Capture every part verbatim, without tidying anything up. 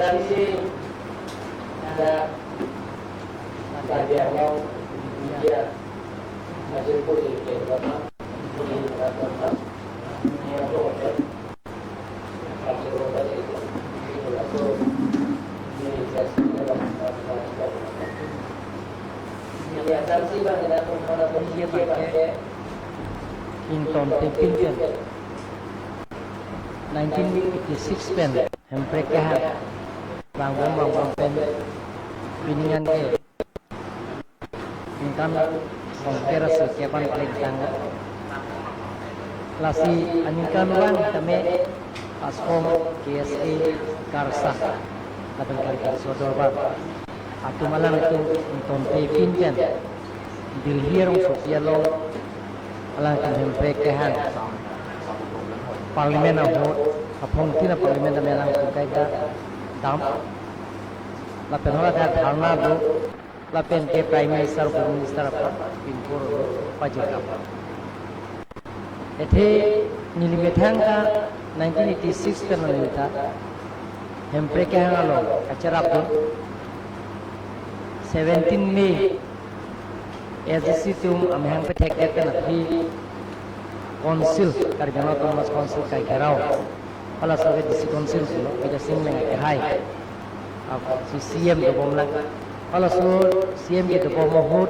Sisi ada Karbi Anglong, India, hasil putih ke Ingtonte pinpen, nineteen eighty-six pen Hemprek kehang vangbom vangbom pen pining an ke ningkan kongkera si kepan kling tang. Lasi aningkan vang tame ASCOM, K S A, KARSA, lapen Karbi Riso Dorbar atum alanglitum ingtonte pinpen Delhi arongsopi along alangtum Hemprek kehang Parliament ahut, aphongtin a-Parliament tame alangtum kaike dam, lapen hala dharna do, lapen ke Prime Minister, Home Minister aphan pinpur pajirkap. Athe neli methang ta nineteen eighty-six pen neli ta Hemprek kehang along kacherapdun. Seventeen May A D C atum amahang pethekdet pen aphi Council, Karbi Anglong Autonomous Council kagherao, halaso ke D C Council pulo, Bidya Sing Engleng akehai, a, si C M dobomlang. Halaso C M kedobom ahut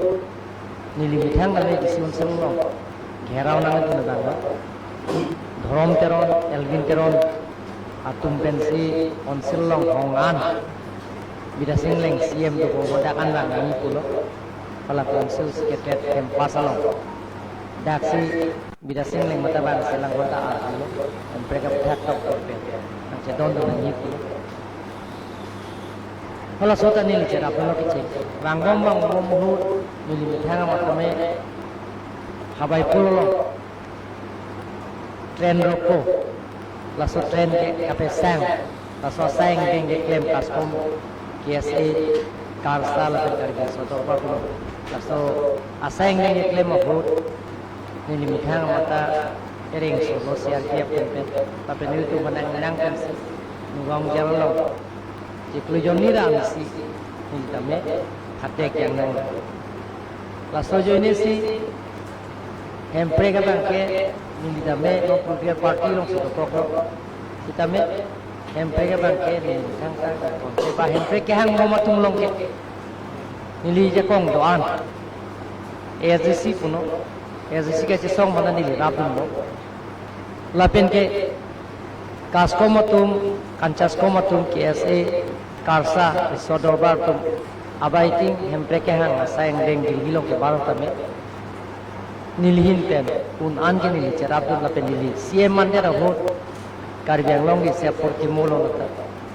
neli methang kami D C Council along gherao nangdun abang lo. Dhorom Teron, Elwin Teron atum pensi Council along hong an, Bidya Sing Engleng C M dobom dak an lang nangji pulo. Hala Council Secretariat campus along daksi Bidya Sing Engleng mata bang selang honda arlo, Hemprek aputhak tok tok pen nangchedondun nangji pulo. Halaso ta neli cheraplo kecheng. Vangbom vangbom ahut neli methang amat tame Habaipur along train roko. Laso train ke kapesang. Laso asai angdeng keklem ASCOM, K S A, KARSA lapen Karbi Riso Dorbar pulo. Laso asai angdeng keklem ahut neli methang amat ta ereng solo C R P F pen pen, lapen nelitum manang nang pensi Nagaon Jail along chiklo jonni ra amisi neli tame phatek yang nang. Laso ajoine si Hemprek abang ke neli tame non political party alongsi dokoklo. Sitame Hemprek abang ke neli thang thang kongte ba Hemprek kehang bom atum along ke neli jakong do-an A S D C puno, A S D C kachesong mana neli rapdunlo. Lapen ke KASCOM atum, KANCHASCOM atum, K S A, KARSA, Riso Dorbar atum abaiting Hemprek kehang asai angdeng Delhi along kebar tame neli ahin pen un an ke neli cherapdun lapen neli C M mandet ahut Karbi Anglong ke Sepur Kimo along ta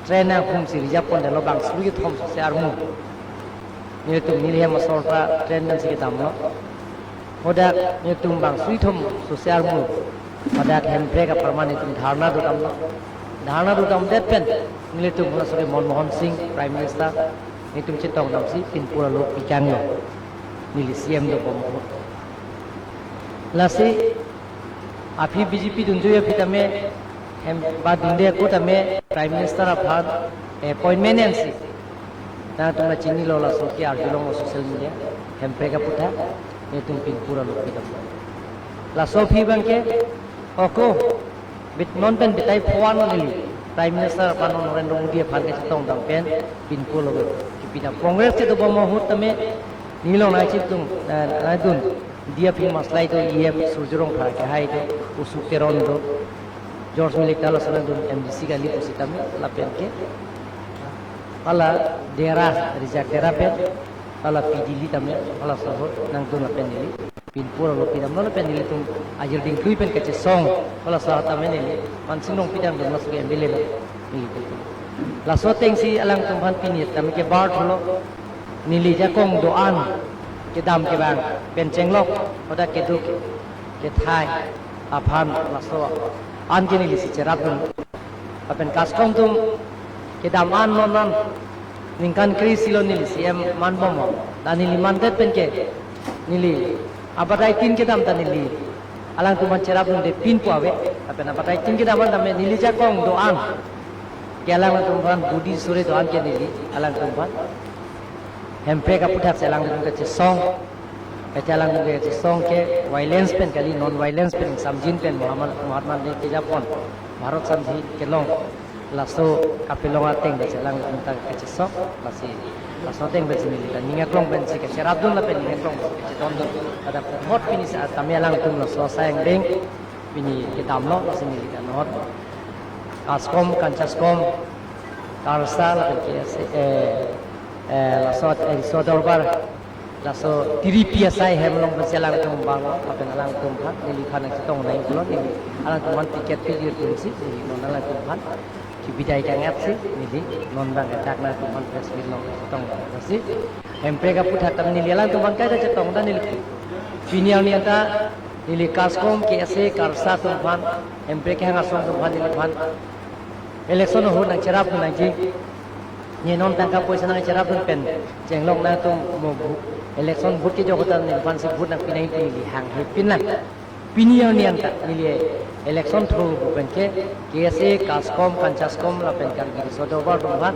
train ahum si reserve pondetlo, bang suri kethom sose armu. Nelitum neli hem asor ta train pensi kedamlo. Hadak nelitum bang suri kethom sose armu hadak Hemprek apharman nelitum dharna dodamlo. Dharna dodamdet pen nelitum halaso ke Manmohan Singh Prime Minister nelitum chetongdamsi pinpur alo pikanglo. Neli C M dobom ahut. Lasi aphi B J P dunjui aphi tame hem ba dunde ako tame Prime Minister aphan appointment ensi nangtum ta chinilo, laso ke arjulonglo social media, Hemprek aputhak nelitum pinpur alo pidam. Laso aphi abang ke ako bit non pen bitai pho-an neli Prime Minister aphan, Narendra Modi aphan kachetongdam pen pinpur alo kipidam. Congress kedobom ahut tame neli along nangchitung, eh, nangdun D F maslai do, E F Surjya Rongphar akehai do, Usuk Teron do, George Milik ta laso nangdun M D C kali pusitame lapen ke hala Dera, Rijak Dera pen hala P D L tame halaso ahut nangdun lapen neli pinpur alo pidamlo lapen nelitum ajir dingtui pen kachesong halaso tame neli Mansing Rongpi dam dam laso ke M L A lo neli pinpur. Laso atengsi alangtum aphan pini tame kebar thulo. Neli jakong do-an kedam kevang pen chenglok, hadak kedo kethai aphan laso an ke neli si cherapdun. Lapen KASCOM atum kedam an non an ningkan kre-isi lo neli C M manbomlo. Dan neli mandet pen ke neli abatai tin kedam ta neli alangtum aphan cherapdunde pinpo ave. Lapen abatai tin kedam an tame neli jakong do-an Ke alangtum aphan budi suri do-an ke neli alangtum aphan. Hemprek aphuthak si alangtum kachesong. Kachesong alangtum kachesong ke violence pen kali, non-violence pen, samjin pen, Mahatma, Mahatma Gandhi kejapon, Bharat Sandhi kelong. Laso kapelong ateng pensi alangtum ta kachesong. Lasi laso ateng pensi neli ta ning aklong pensi kacherapdun lapen ning aklong pensi kachedondun. Kada hot pini sa tame alangtum laso asai angdeng pini kedamlo, lasi neli ta not KASCOM, KANCHASCOM, KARSA, lapen KSA, eh, eh, laso, eh, Riso Dorbar, laso tiripi asai hem along pensi alangtum vanglo, lapen alangtum aphan, neliphan nangchetong nangji pulo, neli alangtum aphan ticket pijir dunsi, neli non alangtum aphan kebidai kangatsi, neli non abang dak nangtum aphan press meet along chetong nangji. Hemprek aphuthak ta neli alangtum aphan kaita chetong ta neli. Pini arni anta neli KASCOM, KSA, KARSA atum aphan, Hemprek kehang asong atum aphan, neliphan election ahut nangcherapdun nangji. Ne non tangka poisa nangcherapdun pen chenglok nangtum mo bu-, election vote kejok ahut neliphan si vote nangpi nangji pu neli hanghe pinlang. Pini arni anta neli election through pu pen ke KSA, KASCOM, KANCHASCOM lapen Karbi Riso Dorbar atum aphan,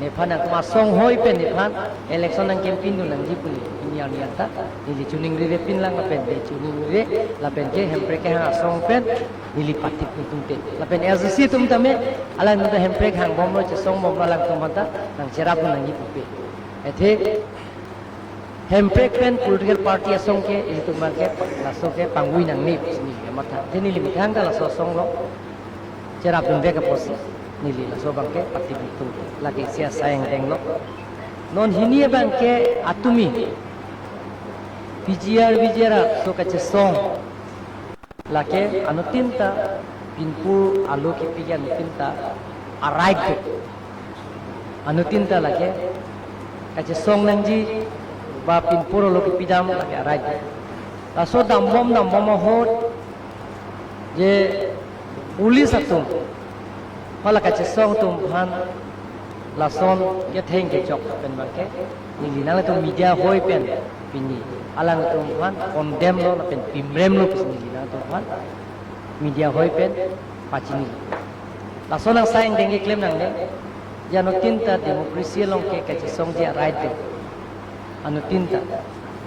nephan nangtum asong hoi pen nephan election nangcampaign dun nangji pu neli pini arni anta neli choningri re pinlang lapen neli choningri re lapen ke Hemprek kehang asong pen neli patip nangtungte. Lapen SDC atum tame alangtum ta Hemprek hangbomlo, chesongbomlo, alangtum aphan ta nangcherapdun nangji pupe. Athe Hemprek pen political party asong ke ilitum abang ke laso ke pangvoi nangne pusi neli kamatha. Athe neli methang ta laso asong along cherapdunvek apotsi neli laso abang ke patip nangtung. Lake isi asai angdenglo. Non hini abang ke atumi PGR, VGR aso kachesong, lake anuttin ta pinpur alo kepiji anuttin ta a-right do. Anuttin ta lake kachesong nangji ba pinpur alo kepidam lake a-right do. Laso dambom dambom ahut je police atum, hala kachesong atum aphan lason ketheng kechok pen abang ke neli nanglitum media hoi pen pini alangtum aphan condemn lo lapen pimrem lo pusi neli nanglitum aphan media hoi pen pachini. Lason asai angdeng keklem nangne, je anuttin ta democracy along ke kachesongji a-right do. Anuttin ta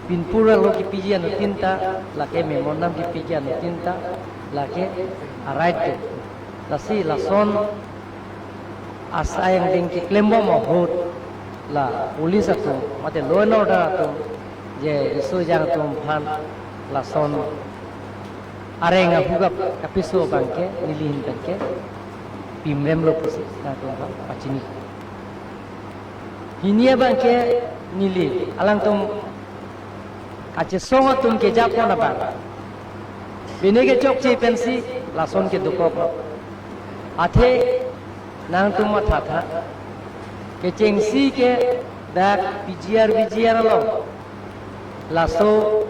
pinpur alo kepiji anuttin ta, lake memorandum kepiji anuttin ta, lake a-right do. Lasi lason asai angdeng keklembom ahut la police atum mate law and order atum je riso ejang atum aphan lason areng ahugap kapiso abang ke neli ahin pen ke pimrem lo pusi nangtum aphan pachini. Hini abang ke neli alangtum kachesong atum kejapon abang pine kechokche pensi lason kedokok lo. Athe nangtum mathatha, kechengsi ke dak PGR VGR along laso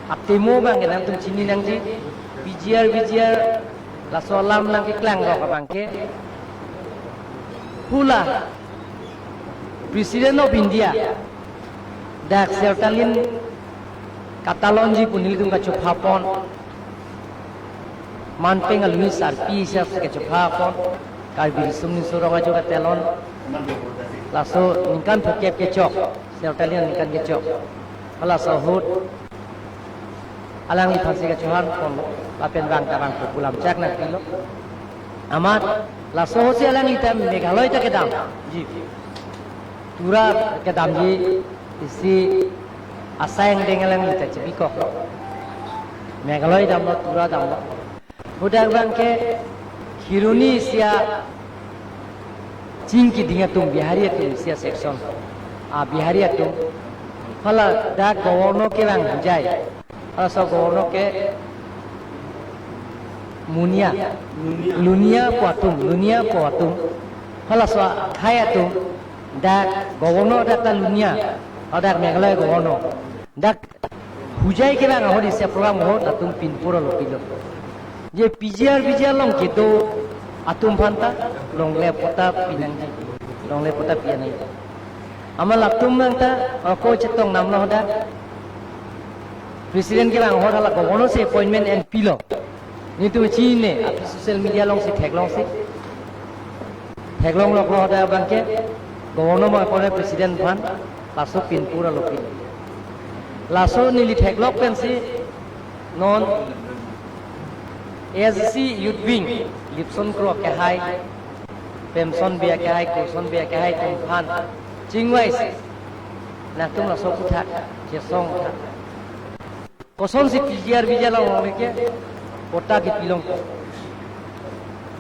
atemo abang ke nangtum chini nangji. PGR VGR laso alam nangkeklang rok abang ke pu la President of India dak Sertalin katalonji pu nelitum kachophapon, manpeng alui sarpi isi kachophapon, Karbi Riso Nimso Rong Ajo katelon. Laso ningkan phokep kechok, Sertalin ningkan kechok. Laso ahut alangliphan si kachohan ponlo, lapen vang ta vang pulam chak nangpilo. Amat laso ahut si alanglitum Meghalaya ta kedam. Ji. Tura kedamji isi asai angdeng alangli ta chebikoklo. Meghalaya damlo, Tura damlo. Hadak abang ke Kheroni isi aching keding atum, Bihari atum isi a-section. A Bihari atum. Hala dak governor kevang Hojai. Halaso governor ke Munia. Lunia pu atum, Lunia pu atum. Halaso akhai atum. Dak governor dak ta Lunia. Dak Meghalaya governor. Dak Hojai kevang ahut isi a-program ahut latum pinpur alo pilo. Je PGR VGR along kedo atum aphan ta longle patta pinangji. Longle patta pinangji. Amat latum abang ta ako chetong namlo hadak. President kevang ahut hala governor si appointment en pilo. Nelitum chinine, aphi social media along si theklong si. theklong loklo hadak abangke, Governor ma kone President aphan, laso pinpur alopi. Laso neli theklok pensi non A S D C Youth Wing, Lipson Kro akehai, Pemson Bey akehai, Kurson Bey akehai atum aphan chingvaisi nangtum laso aphuthak chesong tha. Kosonsi P G R V G R alongle ke patta kepilong?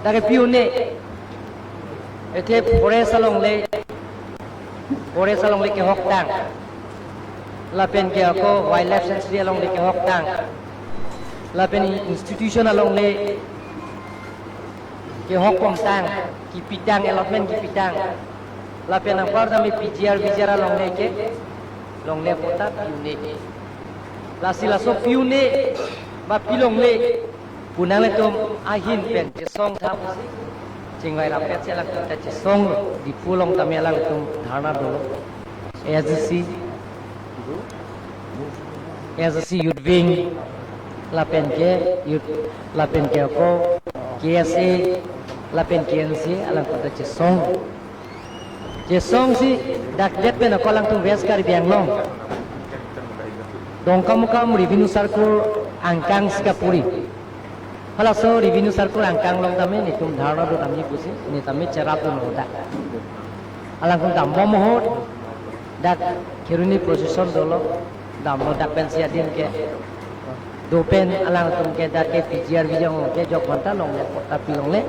Dak ke pi-un-e, ethe forest alongle, forest alongle kehoktang, lapen ke ako wildlife sanctuary alongle kehoktang, lapen institution alongle kehok pongtang, kepitang, allotment kepitang, lapen anpar tame P G R V G R alongle ke longle patta pi-un-e. Lasi laso pi-un-e ba pilongle pu nanglitum ahin pen chesong tha pusi chingvai rapetsi alangtum ta chesonglo. Diphu along tame alangtum dharna dolo. A S D C, A S D C Youth Wing, lapen ke Youth, lapen ke ako K S A, lapen K N C A, alangtum ta chesong. Chesongsi dak det pen ako alangtum West Karbi Anglong, Dongkamukam Revenue Circle angkang Sikapuri, halaso Revenue Circle angkang along tame netum dharna do tame pusi, ne tame cherap dun hoda. Alangtum dambom ahut, dak Kheroni procession dolo, damlo dak pensi adim ke. Do pen alangtum ke dak ke P G R V G R along kejok aphan ta longle patta pilongle,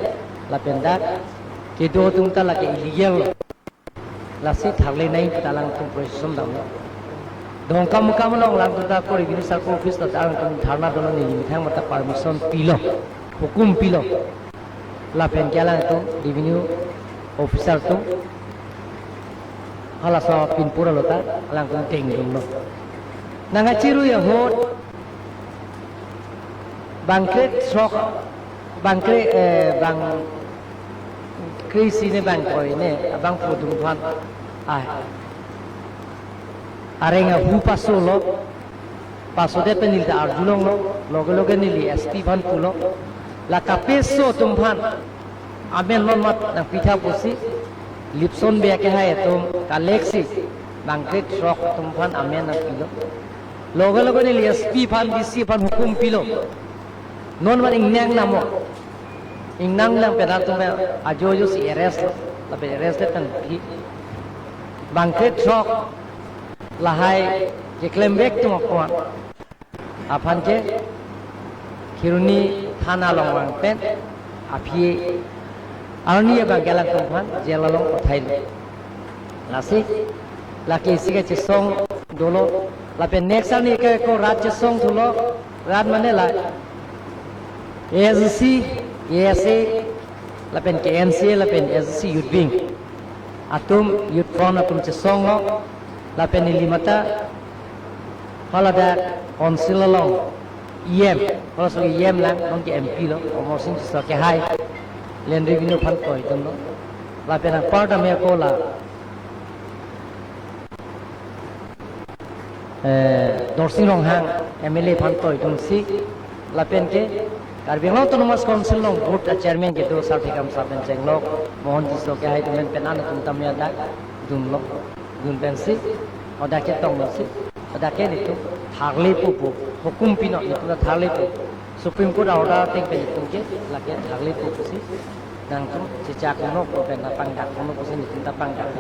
lapen dak kedo atum ta lake illegal lo. Lasi tharle nangji pu ta alangtum procession damlo. Dongkamukam along alangtum ta ako Revenue Circle Office ta alangtum dharna dolo, neli methang mata permission pilo, hukum pilo. Lapen ke alangtum Revenue Officer atum halaso pinpur alo ta alangtum dengdunlo. Nangkachirui ahut bang krethrok, bang kre, eh, bang kre-isi ne bang kroi ne, abangphu atum aphan, ah, areng ahu pasolo, pasodet pen neli ta arjulonglo, loge loge neli S P aphan pulo, la kapeso atum aphan amen non mat nangpi tha pusi, Lipson Bey akehai atum kaleksi bang krethrok atum aphan amen nangpilo. Loge loge neli S P aphan, D C aphan hukum pilo. Non mat ingnang namo. Ingnang nang pen atum ajo ajosi arrest lo, lapen arrest le pen phi. Bang krethrok lahai keklem vek atum ako aphan ke Kheroni thana along vang pen aphi arni abang ke alangtum aphan jail along pathailo. Lasi lake isi kachesong dolo, lapen next arni ke ako rat chesong thulo, rat mane la A S D C, K S A, lapen K N C A, lapen A S D C Youth Wing atum, Youth Front atum chesonglo, lapen neli mata haladak council along E M, halaso E M lang, non ke M P lo, Amarsing Tisso akehai, Land Revenue aphan kroidunlo, lapen anpar tame ako la eh, Dorsing Ronghang M L A aphan kroidunsi, lapen ke Karbi Anglong Autonomous Council along board a chairman kedo Sarthikam Sar pen chenglok, Mohon Tisso akehai atum pen pen an atum tame hadak dunlo, dun pensi, hadak ketonglo si, hadak ke netum tharlepo pu, hukum pinon netum tharlepo, Supreme Court order ateng pen netum ke lake tharlepo pusi, nangtum chechak unok pen ta pangdak unok pusi netum ta pangdak.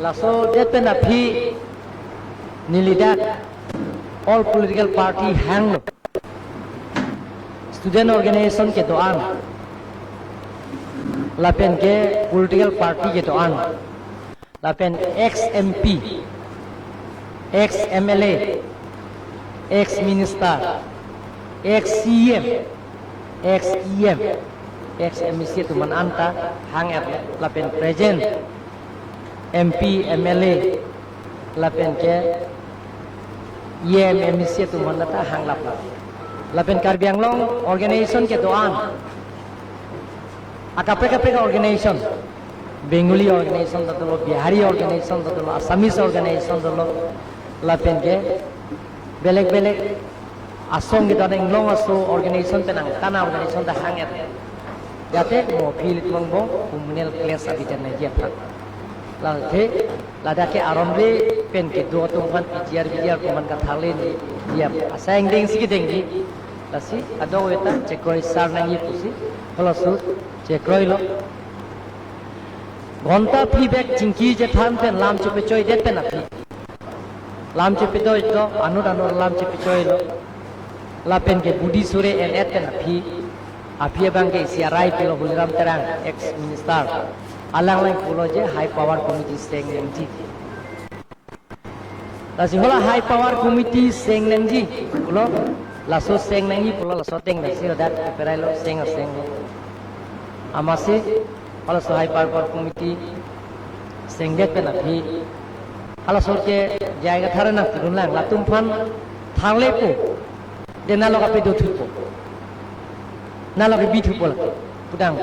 Laso det pen aphi neli dak all political party hanglo, student organization kedo-an, lapen ke political party kedo-an, lapen ex M P, ex M L A, ex minister, ex C M, ex E M, ex M A C atum an ta hang-et, lapen present M P, M L A, lapen ke E M, M A C atum an ta hanglap. Lapen Karbi Anglong organization kedo-an, akaprek kaprek organization, Bengali organization ta dolo, Bihari organization ta dolo, Assamese organization dolo, lapen ke belek belek asong kedo-an, inglong aso organization pen angtan a organization ta hang-et. Jate mo aphi ilitum angbong communal clash abidam nangji aphan. Late ladak ke aron re pen kedo atum aphan P G R, V G R atum aphan katharle nangji ap-, asai angdeng si kedengji. Lasi kadokave ta chekroi sar nangji pusi halaso chekroilo. Ghonta phli bek chingki chethan pen lam chepechoidet pen aphi. Lam chepedoi to, anut anut lam chepechoilo. Lapen ke budi sore en-et pen aphi. Aphi abang ke isi arai pulo Huliram Terang, ex minister. Alang lang pulo je high power committee seng nangji. Lasi hala high power committee seng nangji pulo, laso seng nangji pulo, laso ateng pensi ladak keperailo seng aseng lo. Amatsi halaso high power committee sengdet pen aphi halaso ke J I Kathar nangpudun lang, latum aphan tharlepo, de nalo kapedothupo, nalo kebithupo lake pudang.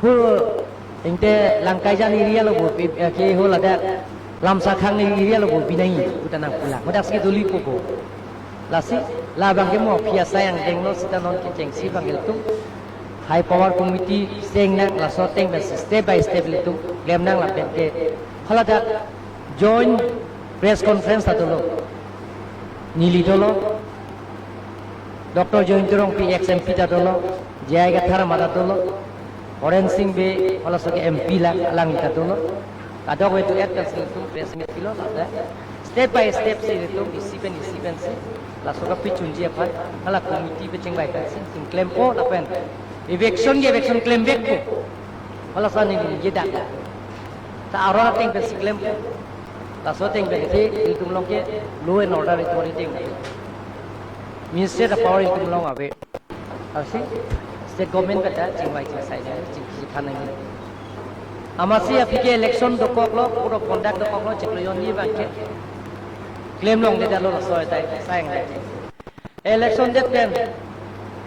Hu ingte Langkaijan area lo bo, eh, ke ho ladak Lamsakhang area lo bo binai puta nangpulang. Hadak si doli popo. Lasi labang ke mo aphi asai angdeng lo sita non kechengsi abang ilitum high power committee seng nang, laso ateng pensi step by step ilitum klem nang lapen ke haladak joint press conference ta dolo. Neli dolo, Doctor Jayanta Rongpi ex M P ta dolo, J I Kathar mata dolo, Horen Sing Bey halaso ke M P lang, alang ta dolo. Kadokave do-et pensi ilitum press meet pilo ladak. Step by step si ilitum isi pen isi pensi laso kapachunji aphan hala committee pachingvai pensi ingklempo lapen eviction ke eviction klem vekpo. Halaso neli ningje dak. Ta aron ateng pensi klempo. Laso ateng pen ke ilitum along ke law and order authority ave. Ministry of power ilitum along ave. Lasi state government pen ta chingvai chingsai nang, chingki chingthan nang. Amatsi aphi ke election dokoklo, code of conduct dokoklo, chiklo jonni abang ke klem longledetlo laso asai angdeng. Election det pen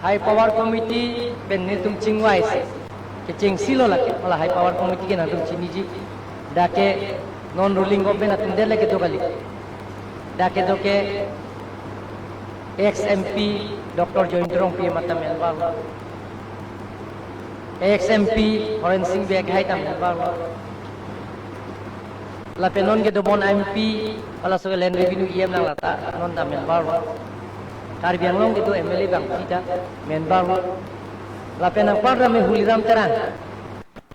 high power committee pen nelitum chingvaisi kechengsi lo lake, hala high power committee ke nangtum chiniji. Dak ke non ruling government atum det le kedo kali. Dak kedo ke ex M P Doctor Jayanta Rongpi mata member lo. Ex M P Horen Sing Bey hai ta member lo. Lapen non kedo bon M P, halaso Land Revenue E M nang lata non ta member lo. Karbi Anglong kedo M L A abang kita member lo. Lapen anpar tame Huliram Terang,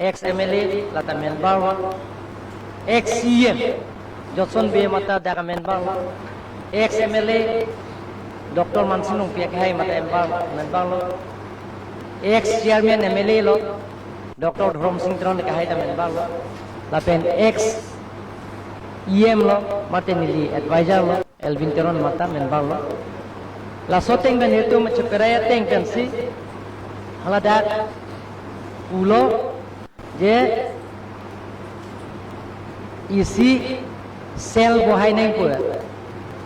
ex M L A, lata member lo. Ex C E M Jotson Bey mata dak member lo. Ex M L A Doctor Mansing Rongpi akehai mata member, member lo. Ex chairman M L A lo Doctor Dhorom Sing Teron akehai ta member lo. Lapen ex E M lo, mate neli advisor lo, Elwin Teron mata member lo. Laso ateng pen itum cheperai ateng pensi haladak pulo je isi cell bohai nangpo.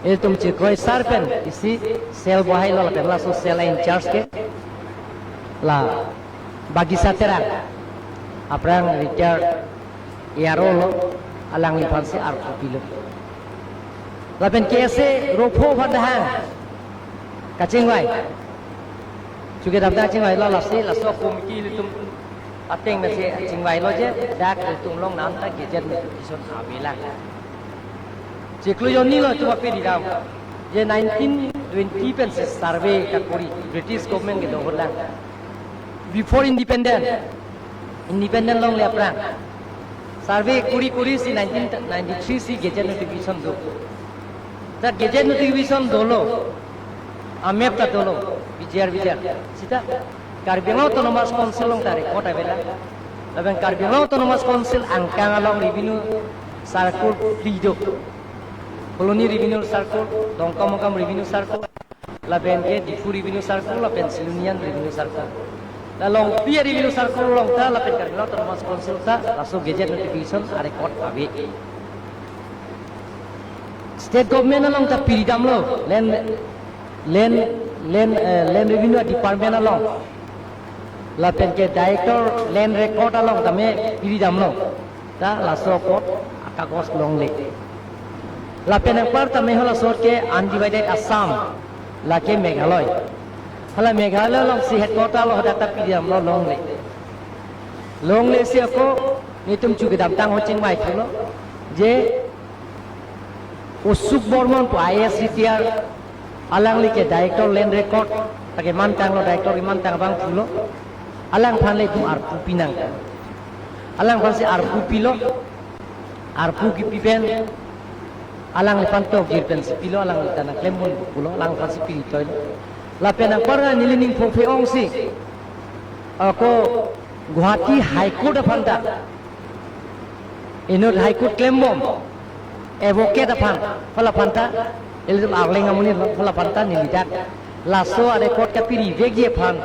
Itum chekroi sar pen isi cell bohailo lapen laso cell in charge ke la Bagisa Terang, aphrang retired A R O lo, alangliphansi arpu pilo. Lapen K S A ropho aphan dahang kachingvai. Chuke dam dang chingvailo, lasi laso committee ilitum ateng pensi chingvailo je dak ilitum along nanta gazette notification avelang. Chiklo jonni lo itum ape ridam je nineteen twenty pensi survey kakori, British government kedo ahut lang. Before independent, independent longle aphrang survey kori kori si nineteen ninety-three si gazette notification do. Ta gazette notification dolo, amap ta dolo, B J R, B J R. Sita Karbi Anglong Autonomous Council along ta record avelang. Lapen Karbi Anglong Autonomous Council angkang along revenue circle phli do. Phuloni Revenue Circle, Dongkamukam Revenue Circle, lapen ke Diphu Revenue Circle, lapen Silonijan Revenue Circle. La Longpi Revenue Circle along ta, lapen Karbi Anglong Autonomous Council ta, laso gazette notification arecord ave. State government along ta piridamlo, land, land, land, eh, land revenue department along. Lapen ke director land record along tame piridamlo. Ta laso apot akagos longle. Lapen anpar tame halaso ke undivided Assam, lake Meghalaya. Hala Meghalaya alongsi headquarter lo hadak ta pidamlo longle. Longle si ako netum chu kedamtang ho chingvai thulo. Je Usuk Bormon pu I A S retired, alangli ke director land record, ta kemantanglo, director kemantang abang thulo. Alangphan le itum arpu pinang. Alangphansi arpu pilo. Arpu kipi pen alangliphan tokjir pensi pilo, alangli ta nangklembom pulo, alangphansi piri toilo. Lapen anparta neli ning phophe ongsi ako Guwahati High Court aphan ta, inut High Court klembom advocate aphan, hala aphan ta, ilitum Arleng amonit lo, hala aphan ta neli dak laso a-record kapirivekji aphan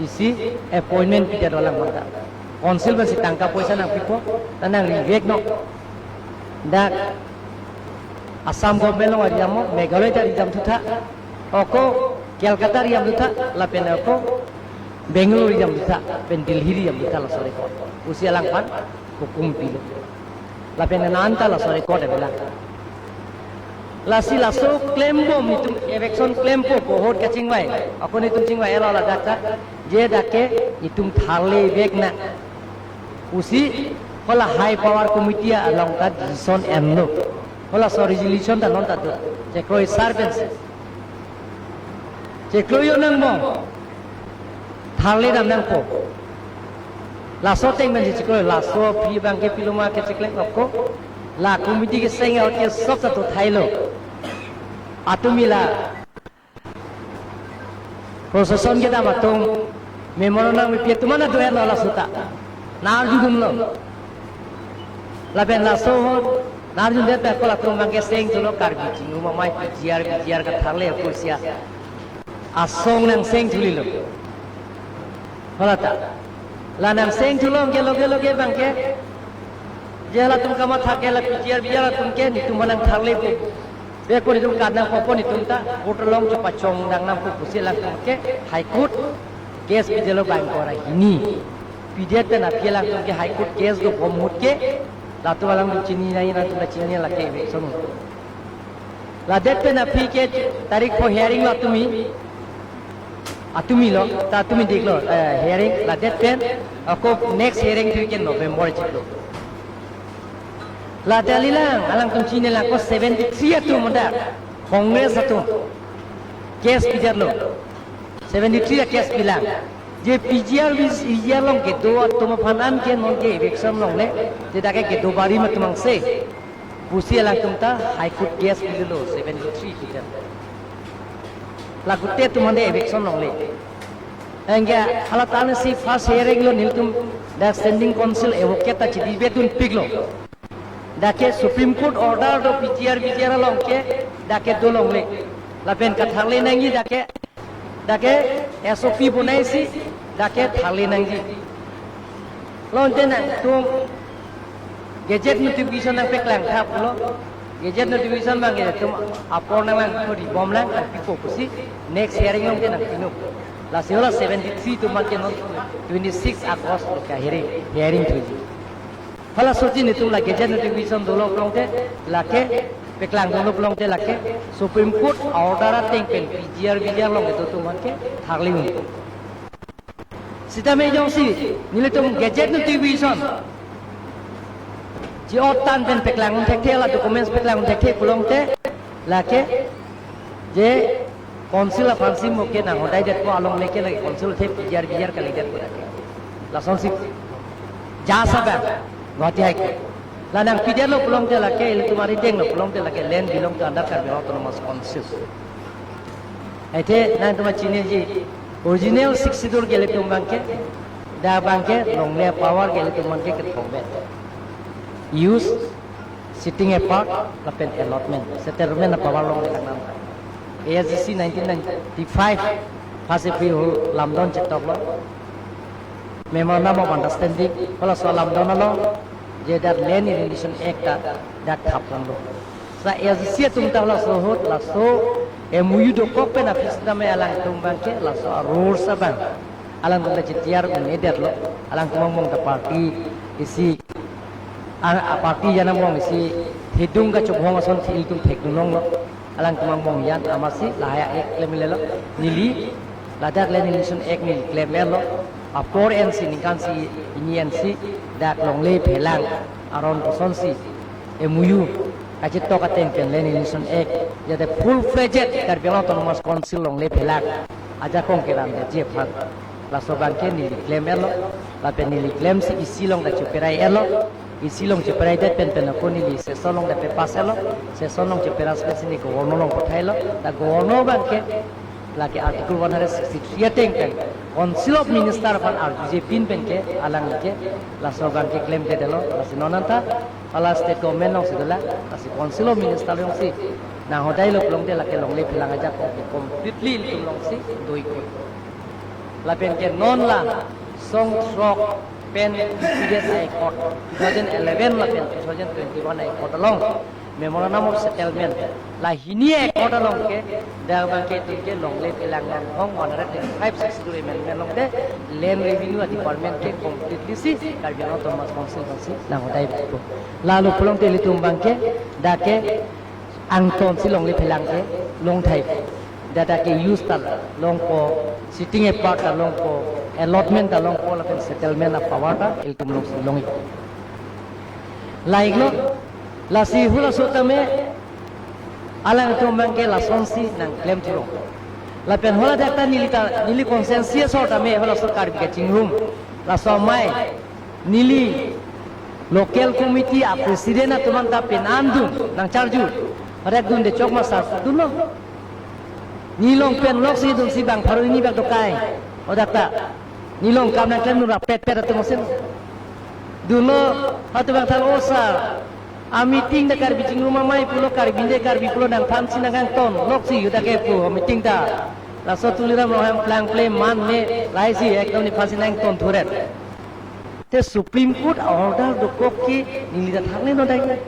isi appointment pidetlo alangphan ta. Council pensi tangka poisa nangpipo, ta nangriveknon. Dak Assam government along aridamnon, Meghalaya ta aridam thutha, ako Kolkata aridam thutha, lapen ako Bangalore aridam thutha, pen Delhi aridam thutha laso a-record pusi alangphan hukum pilo. Lapen nanta laso a-record avelang. Lasi laso klembom, netum eviction klempo, court kachingvai, ako netum chingvai-etlo ladak ta, je dak ke netum tharlevek nang pusi hala High Power Committee along ta decision enlo. Halaso resolution ta non ta do. Chekroisar pensi, chekroiyo nangbom, tharledam nangpo. Laso ateng pensi chekroi, laso aphi abang ke pilo ma ke cheklem ako. La committee keseng ahut ke sob ta dothailo. Atumi la procession kedam atum memorandum nangpipe atum ana do-etlo laso ta. Nangarjudunlo. Lapen laso ahut nangarjudet pen ako latum abang ke seng thulo, Karbi chingrum amei P G R, P G R katharle apusi asong nangseng thulelo. Hala ta. La nangseng thulo ke loge loge abang ke, je halatum kamathak ke la P G R V G R atum ke netum aphan nangtharlepo. Beko netum kat nangpo, netum ta court along chepachongdam nangpo pusi alangtum ke High Court case pidetlo bang kora hini. Pidet pen aphi alangtum ke High Court case dobom ahut ke, latum alangtum chini nai, latum ta chini lake eviction. Ladet pen aphi ke tarik pho hearing lo atumi. Atumi lo, ta atumi diklo, eh, hearing, ladet pen ako next hearing aphi ke November chiklo. La Delhi lang, alangtum chinilang ako seventy-three atum dak, Congress atum case pidetlo. Seventy-three a-case pilang. Je P G R V G R along kedo atum aphan an ke non ke eviction longle, je dak ke kedo barim atum angse pusi alangtum ta High Court case pidetlo, seventy-three pidet. La gute atum aphan de eviction longle. Anke hala ta ansi first hearing lo nelitum dak Standing Council advocate ta chedebate dunpiklo. Dak ke Supreme Court order do P G R V G R along ke dak ke do longle. Lapen katharle nangji dak ke, dak ke S O P bonaisi dak ke tharle nangji. Lonte nangtum gazette notification nangpeklang tha pulo. Gazette notification abang ke netum apor nanglang, thori bomlang, nangpipo pusi next hearing along ke nangpinon. Lasi hala seventy-three atum abang ke non twenty-six August lo ke hearing, hearing thuji. Halaso ateng netum la gazette notification dolo pulote, lake peklang dolo pulote, lake Supreme Court order ateng pen P G R V G R along kedo atum aphan ke tharle un. Sitame jongsi nelitum gazette notification chi-ot tang pen peklang un thekthe, la documents peklang un thekthe pulote, lake je council aphansi mo ke nanghodai detpo along leke lake council athe P G R V G R kali detpo lake. Lasonsi judge abang Guwahati High Court. La nangpidetlo pulote lake, ilitum arideng lo pulote lake land belong to under Karbi Anglong Autonomous Council. Athe nangtum chiniji, original Sixth Schedule ke ilitum abang ke, dak abang ke longle, power ke ilitum abang ke kethom pen. Use, setting apart, lapen allotment, settlement a-power longle tang nang. A S D C nineteen ninety-five first April lamdon chetoklo. Memorandum of Understanding, halaso lamdon along, je dak Land Alienation Act ta dak thap longlo. Sa A S D C atum ta halaso ahut, laso M O U dokok pen aphi sitame alangtum abang ke laso a-rules abang alangtum ta chitiar un-edetlo. Alangtum angbong ta party isi, a, a-party jan angbong isi thedung kachobhong ason si ilitum thekdun longlo. Alangtum angbong jan amatsi lahai a-act klemlelo. Neli Ladak Land Acquisition Act neli klem-etlo. Apor ensi ningkan isi hini ensi dak longle phelang aron kosonsi M O U kachetok ateng pen Land Acquisition Act jate full fledged Karbi Anglong Autonomous Council longle phelang ajakong kerandetji aphan. Laso abangke neli klem-etlo. Lapen neli klemsi EC along ta cheperai-etlo. EC along cheperaidet pen pen ako neli session along ta pe-pass-etlo. Session along cheperai-et pensi neli governor along pathailo. Ta governor abangke lake Article one hundred sixty-three ateng pen Council of Minister aphan arjujepin penke alangli ke laso abangke klemkledetlo. Lasi non anta hala state government alongsi dolang, lasi Council of Minister alongsi nanghodailo pulote lake longle phelang ajakong ke completely ilitum alongsi doikoi. Lapen ke non la song throk pen previous High Court two thousand eleven lapen two thousand twenty-one High Court along Memorandum of Settlement la hini High Court along ke dak abangke itum ke longle phelang nangkong one hundred twenty-five six schedule amendment along te Land Revenue Department ke completely si Karbi Anglong Autonomous Council alongsi nanghodaipo. Lalo pulote ilitum abangke dak ke angtonsi longle phelang ke longthai. Dak dak ke use ta longpo, sitting apart ta longpo, allotment ta longpo, lapen settlement a-power ta ilitum alongsi long-ik. Lahelo, lasi halaso tame alangtum abangke lasonsi nangklem thurong. Lapen hala dak ta neli ta, neli constituency asor tame halaso Karbi kachingrum. Laso amei neli local committee a-president atum anta penang dun nangcharju. Hadak dunde chok ma sar dunlo. Neli along pen loksi dunsi bang pharo hini bak dokai. Hadak ta neli along kam nangklemdun rapet pet atum asin. Dunlo, halatum bang than, "O sir, a-meeting ta Karbi chingrum amei pulo, Karbi de Karbi pulo, nangphansi nangkangton loksi hadak ke pu meeting ta. Laso Tuliram Ronghang plangple manle, lahai si ekdom nephansi nangton thuret." Te Supreme Court order dokok ke neli ta thangle non dai.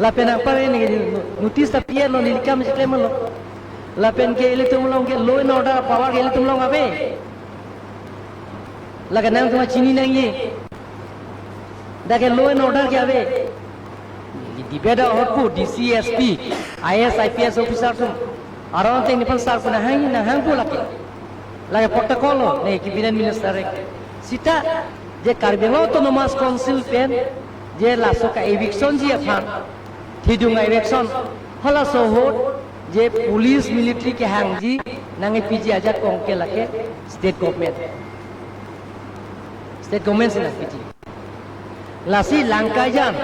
Lapen nangpare neli notice ta pi-etlo, neli kam si klemlo. Lapen ke ilitum along ke law and order power ke ilitum along ave. Lake nangtum chini nangji. Dak ke law and order ke ave. Debate ahut pu D C, S P, I A S, I P S officer atum aron ateng nephan sar pu nanghang, nanghangpo lake. Lake protocol lo, ne cabinet minister ke. Seta je Karbi Anglong Autonomous Council pen je laso ka-evictionji aphan thidung a-eviction, halaso ahut je police military kehangji nangkepiji ajakong ke lake state government. State government si nangpiji. Lasi Langkaijan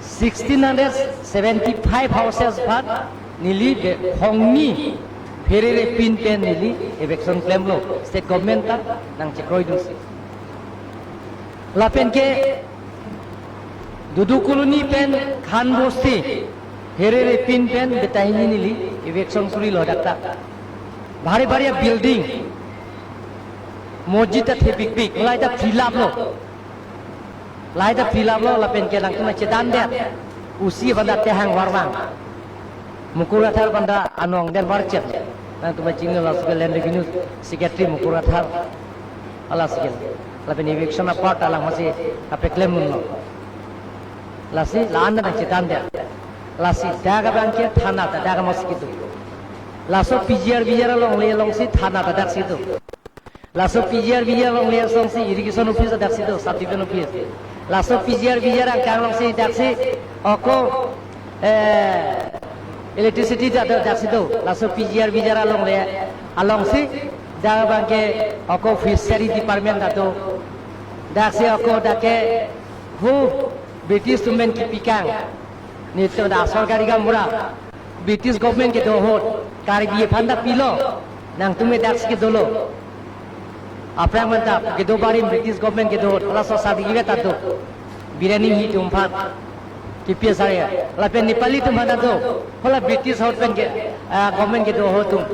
sixteen hundred seventy-five houses aphan neli be hongni pherere pin pen neli eviction klemlo, state government ta nangchekroidunsi. Lapen ke Dudu Colony pen Khan Bosti pherere pin pen betahini neli eviction surilo dak ta. Bhari bhari building, mosjid ta the bikbik, lahai ta fill up lo. Lahai ta fill up lo, lapen ke nangtum chedandet. Usi aphan ta tehang varvang. Mukur Kathar aphan ta anong den varchet. Nangtum chinilo, laso ke Land Revenue Secretary Mukur Kathar. Hala si ke. Lapen eviction a-part alang masi kapeklem dunlo. Lasi la-an ta nangchedandet. Lasi dak abangke thana ta dak masi kedo. Laso P G R V G R alongle alongsi thana ta daksi do. Laso P G R V G R alongle alongsi irrigation office daksi do, subdivision office. Laso P G R V G R angkang alongsi daksi ako, eh, electricity ta daksi do. Laso P G R V G R alongle alongsi dak abangke ako fishery department ta do. Daksi ako dak ke hu British atum pen kepikang. Netum ta sorkari gaonbura. British government kedo ahut Karbi aphan ta pilo, nangtum daksi kedolo. Aphrang aphanta kedo barim British government kedo ahut, halaso certificate ta do. Birani hitum aphan. Kipi asar ya. Lapen Nepali atum aphan ta do. Hala British ahut pen ke, ah, government kedo ahut atum.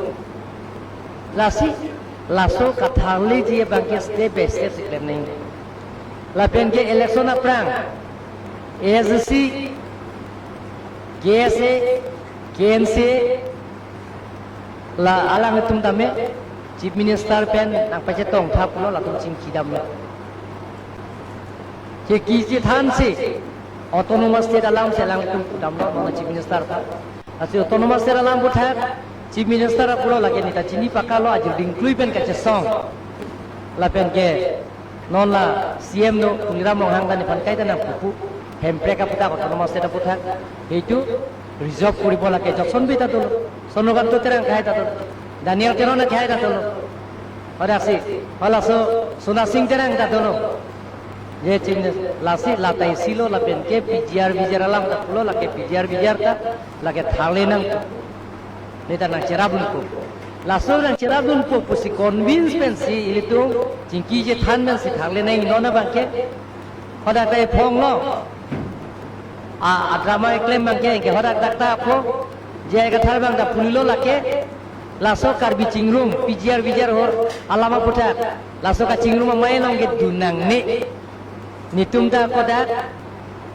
Lasi, laso katharleji abangke step by step si klem nang. Lapen ke election aphrang, A S D C, K S A, K N C A, la alanglitum tame, Chief Minister pen nangpachetong thaplo, latum chingki damlo. Chingki chethansi, Autonomous State alam si alanglitum damlo, non Chief Minister ta. Lasi Autonomous State alam puthak, Chief Minister aphulo lake neta chini pakalo ajir dingklui pen kachesong. Lapen ke non la C M do Tuliram Ronghang ta nephan kaita nangpupu. Hemprek aputhak, autonomous state aputhak. Heitu resolve koribo lake Johnson Bey ta dolo. Sonokanta Terang akhai ta dolo. Daniel Teron akhai ta dolo. Pada si, halaso Sona Sing Terang ta dolo. Je chin lasi lata isi lo lapen ke P G R V G R alam ta pulo lake P G R V G R ta lake tharle nang. Neta nangcherapdunpo. Laso nangcherapdunpo pusi convince pensi ilitum chingki chethan pensi tharle nang, non abang ke. Hadak ta ephong lo. A, a drama eklem abang ke, ke hadak dak ta apho. J I Kathar abang ta pulo lake. Laso Karbi chingrum, P G R V G R ho, alam aputhak. Laso kachingrum amei along ke dun nangne. Netum ta kodak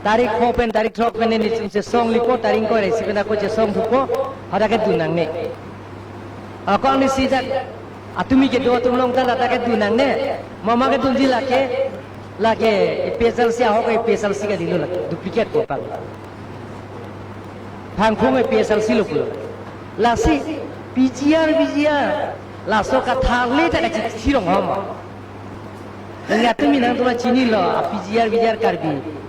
tarik pho pen, tarik throk pen netum chesong lipo, tarik ingkoi ra isi pen ako chesong thupo, hadak ke dun nangne. Ako anisi dak atumi kedo atum along ta lata ke dun nangne. Mama kedunji lake, lake A P H L C ahok A P H L C kalilo lake, duplicate kopang. Phangphung A P H L C lo pulo. Lasi P G R V G R, laso katharle ta kachithirong homa. Nangtum nangtum chinilo, a P G R V G R Karbi.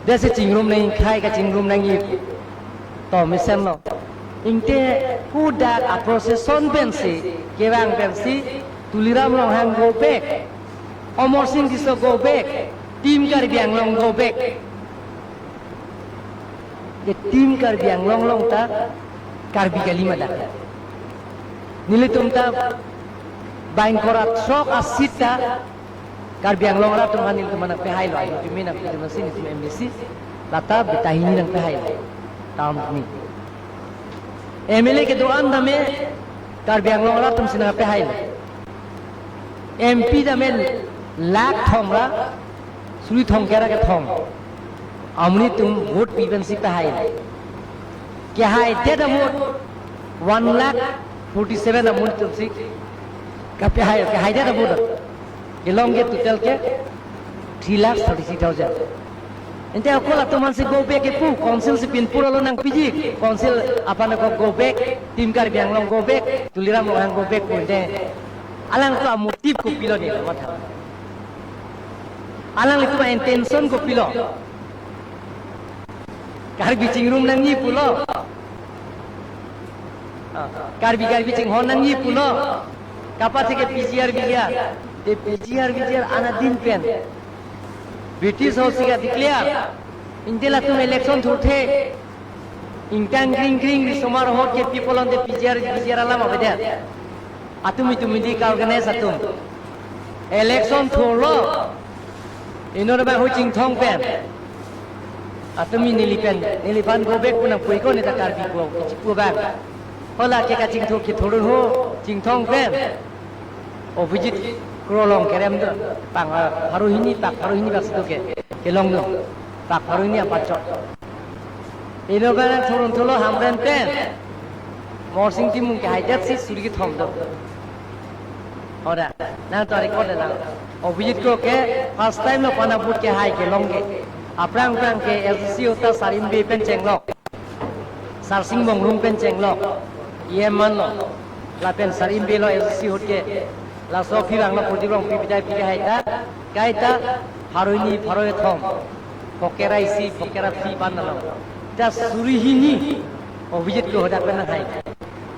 Desi chingrum nang khai, kachingrum nang-i. To mesen lo. Ingte kodak a procession pensi, kevang pensi, Tuliram Ronghang go back. Amarsing Tisso go back. Team Karbi Anglong go back. Ke Team Karbi Anglong along ta Karbi kalima dak. Nelitum ta bang ingkoi ra throk a seat ta Karbi Anglong arat atum aphan nelitum nangpehailo, nelitum nangpidun si nelitum M D C, lata Betahini nangpehailo. Town ni. M L A kedo-an tame Karbi Anglong arat atum si nangpehailo. M P tame lakh thom ra suri thomkep ra kethom. Amonit atum vote pi pensi pehai. Kehaidet avote one lakh forty seven amonit atum si kapehai, kehaidet avote. Kelong ke total ke three lakh thirty-three thousand. Ante ako latum aphan si go back kepu, council si pinpur alo nangpiji, council aphan ako go back, Team Karbi Anglong go back, Tuliram Ronghang go back pu ante. Alangtum a motive kopilo ne matha. Alanglitum a intention kopilo. Karbi chingrum nang-i pulo. Ah, Karbi Karbi chinghon nang-i pulo. Kapatheke P G R V G R. Te P G R V G R anadin pen British House si ka declare. Ingte latum election thurthe. Ingtang kring kring risomar ahut ke people on the P G R V G R alam avedet. Atum itum midi ka organize atum. Election thurlo. Inut abang hu Chinthong pen. Atum ini neli pen, neliphan go back pu nangpuikok neta Karbi pu, kichipu abang. Hala ke kachingthur kithurun ho, Chinthong pen. Abhijit Kro along kerem do, pang, ah, pharo hini, pak pharo hini bak situ ke, kelong do, pak pharo hini apat chot. Inut abang thurun thulo Hamren pen. Amarsing Timung kehaidet si suri kethom do. Hoda, nangtum record lang. Abhijit Kro ke first time lo pana vote kehai kelong ke. Aphrang aphrang ke L C C ahut ta Sarim Bey pen chenglok. Sarsing Bongrung pen chenglok. E M manlo. Lapen Sarim Bey lo L C C ahut ke. Laso aphi abanglo Prodip Rongpi bidai pi kehai ta. Kaita pharo hini pharo kethom. Phokera isi, phokera phi pan nalo. Ta suri hini. Abhijit Kro hadak pen nanghai.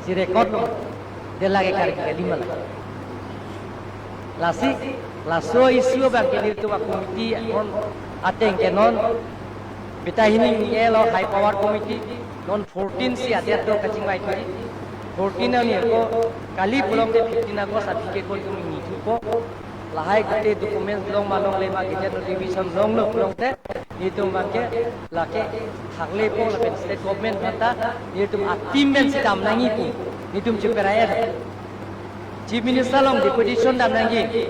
Si record lo. Dela ke Karbi kalima la. Lasi, laso issue abang ke nelitum a committee non ateng ke non Betahini elo high power committee non fourteen si adet do kachingvai turi. Fourteen ani ko kali pulote fifteen August aphi ke ko tum ni thupo. Lahai gute documents long ma longle ma gazette notification longlo pulote nelitum abang ke lake tharlepo lapen state government kata nelitum a team pensi dam nang-i pu nelitum cheperai. Chief Minister along deputation dam nangji,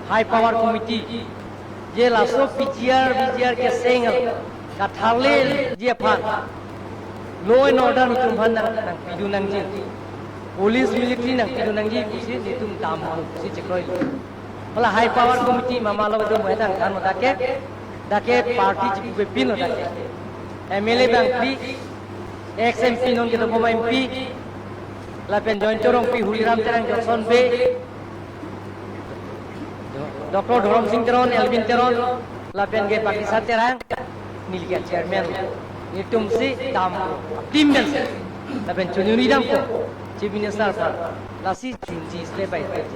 high power committee, je laso P G R, V G R ke sengel, katharleji aphan, law and order nelitum aphan nang, nangpidun nangji, police military nangpidun nangji, pusi nelitum dam pusi chekroi. Hala high power committee mama lo dum wedang kan mo dak ke, dak ke party chipu pe pin lo dak ke. M L A abang pi, ex M P non ke to M P, Lapen Jointo Rongpi, Holiram Terang, Johnson Bey, Doctor Dhorom Sing Teron, Elwin Teron, lapen ke Pakisa Terang, neli ke chairman, nelitum si dam, team pensi, lapen choningri dampo, Chief Minister aphan, lasi chunji step by step.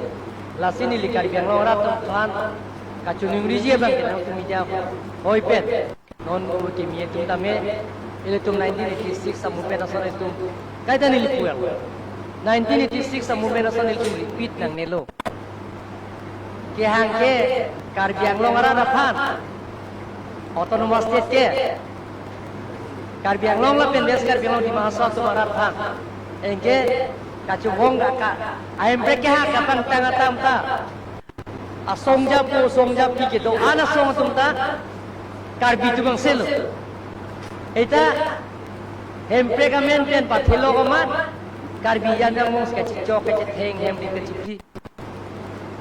Lasi neli Karbi Anglong arat atum aphan kachoningriji abang ke nangtum media hoi pen. Non pu kimi atum tame, ilitum nineteen eighty-six amovement ason ilitum kaita neli puang. Nineteen eighty-six amovement ason ilitum repeat nangnelo. Kehang ke Karbi Anglong arat aphan, Autonomous State ke, Karbi Anglong lapen West Karbi Anglong, Dima Hasao atum arat aphan. Anke kachobong ka, ahemprek kehang kapangtang atam ta, asong japo, asong japi kedo-an asong atum ta Karbi atum angselo. Eta hemprek amen pen pathelo komat, Karbi yan yang mong kachechok kachetheng hem di kachipri.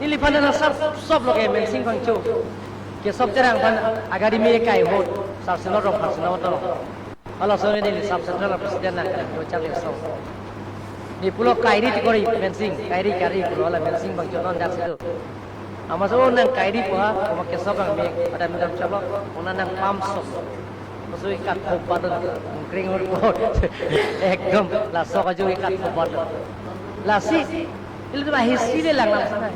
Neliphan na sab sob lo ke Mensing Phangcho, Kesop Terang aphan agari me kai hot, Sarsenot Rongphar Senot to. Hala song neli sub central president nang kan, Lochak Lesong. Ne pulo kairi ti kori Mensing, kairi kairi pulo, hala Mensing Phangcho non dak situ. Amat so nang kairi pu ha, kuma Kesop ang me, ada minam chalo, ona nang pam sok. Maso ikat hobat, mungkring hobat. Ekdom, laso kaju ikat hobat. Lasi, ilitum history le lang lang sana.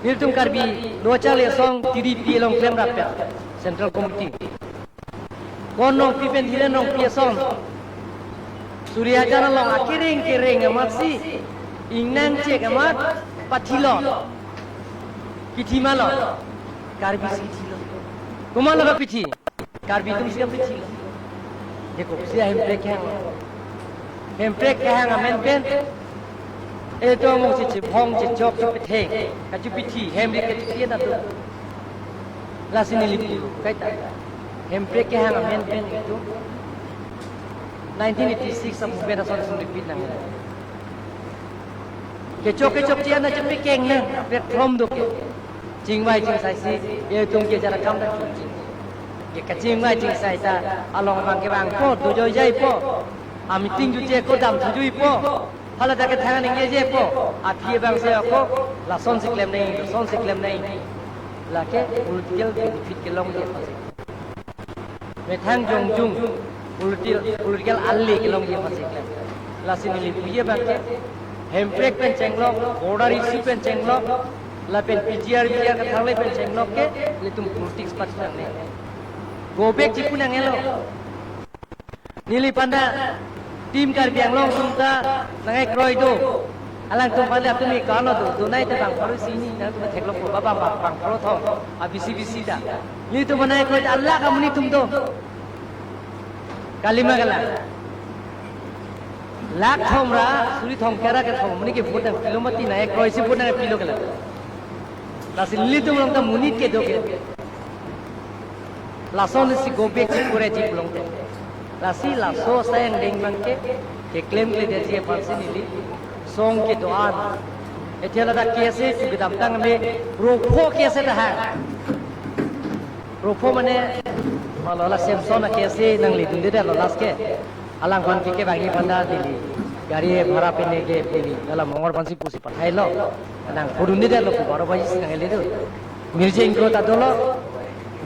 Nelitum Karbi Lochak Lesong T D P along klemrap pen, Central Committee. Kon Rongpi pen Dhiren Rongpi ason, Suri Hajar along akereng kereng amat si, ingnang chek amat, pathilo. Kithi malo, Karbi si kithilo. Komatlo kapithi? Karbi atum si kapithilo. Deko, si ahemprek kehang. Hemprek kehang amen pen, eto mong si chibong chichok chipetheng, kachipithi, hem ri kachipian atum. Lasi neli pulo, kaita. Hemprek kehang amen pen ilitum nineteen eighty-six amovement ason sum repeat nang. Kechok kechokche ana chepekeng nang, platform do ke. Chingvai chingsai si, ilitum ke jara kam ta chunji. Ke kachingvai chingsai ta, along abang ke vangpo, dojoi jaipo. Ameeting jutje ako damthu juipo. Hala ta kethang ningjejepo. Aphi abang si ako, lason si klem nang, lason si klem nang. Lake political benefit kelongji aphansi. Methang jongjung political, political ali kelongji aphansi klem. Lasi neli puji abang ke, hemprek pen chenglok, border issue pen chenglok, lapen P G R, V G R kathangle pen chenglok ke, ilitum politics pathi nangne. Go back chipu nanglo. Neliphan ta Team Karbi Anglong atum ta nangkekroi do. Alangtum aphan le atum ke kano do, do nai ta bang pharo isi hini, nangtum theklongpo, ba bang, bang, bang pharo thom, a bisi bisi ta. Nelitum nangkekroi ta alak amonit atum do. Kalima kalang. Lakh thom ra, suri thom kera ke thom, amonit ke vote nangpilo mati, nangkekroi si vote nangpilo kalang. Lasi nelitum along ta monit kedo ke. Lason si go back si kure ji pulote. Lasi laso asai angdeng abang ke, keklemkledetji aphansi neli song kedo-an. Ethela ta case chu kedamtang me, ropho case ta ha. Ropho mane, malo la Samson a case nangledundedetlo last ke. Alangphan ke kevangji aphan ta Delhi. Gari bhara pine ke Delhi. Hala Mongor aphansi pusi pathailo. Nangpudundedetlo pu baro baji si nangle do. Mirjeng Kro ta dolo.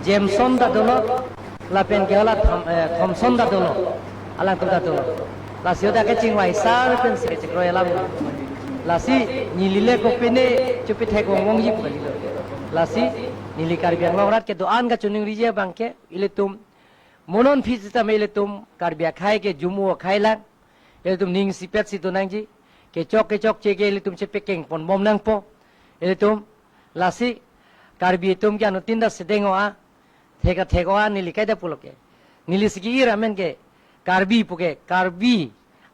Jameson ta dolo. Lapen ke hala Thom-, eh, Thompson ta dolo. Alangtum ta dolo. Lasi ota kechingvai sar pensi kechekroi alam. Lasi neli le kopine chepethek wong wongji pu kalilo. Lasi neli Karbi Anglong arat kedo-an kachoningriji abang ke ilitum mo non aphi sitame ilitum Karbi akhei ke jumu akhei lang. Ilitum ning isipet si do nangji. Kechok kechokche ke ilitum chepekeng ponbom nangpo. Ilitum lasi Karbi atum ke anuttin ta sedeng o-a, thek ta thek o-a, neli kaita pulo ke. Neli si ke-ir amen ke Karbi pu ke, Karbi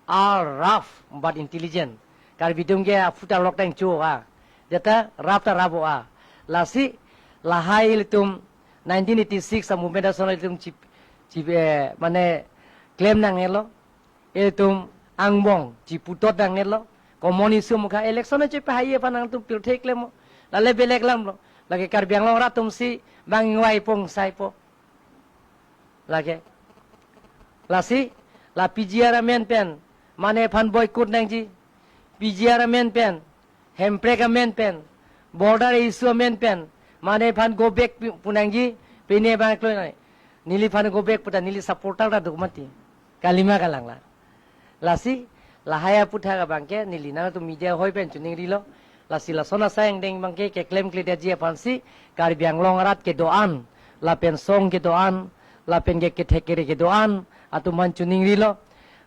are rough but intelligent. Karbi atum ke aphu ta lok tang cho o-a. Jata rap ta rap o-a. Lasi lahai ilitum nineteen eighty-six amovement ason ilitum chip, chip, eh, mane klem nangnelo. Ilitum angbong chiputot nangnelo. Common issue mukha election chepahaiji aphan nangtum pirthe klem o. Lale belek alam lo. Lake Karbi Anglong arat atum si bang ingvaipo ingsaipo. Lake. Lasi, la P G R amen pen, Mane aphan boycott nangji. P G R amen pen, Hemprek amen pen, border issue amen pen, mane aphan go back pu-, pu nangji, pine abang kloi nai. Neliphan go back puta neli supporter ta do mati. Kalima kalang la. Lasi, lahai aputhak abangke, neli nangtum media hoi pen chiningrilo. Lasi lason asai angdeng abangke, keklemkledetji aphansi, Karbi Anglong arat kedo-an, lapen song kedo-an, lapen ke kethek kere kedo-an, atum aphan chiningrilo.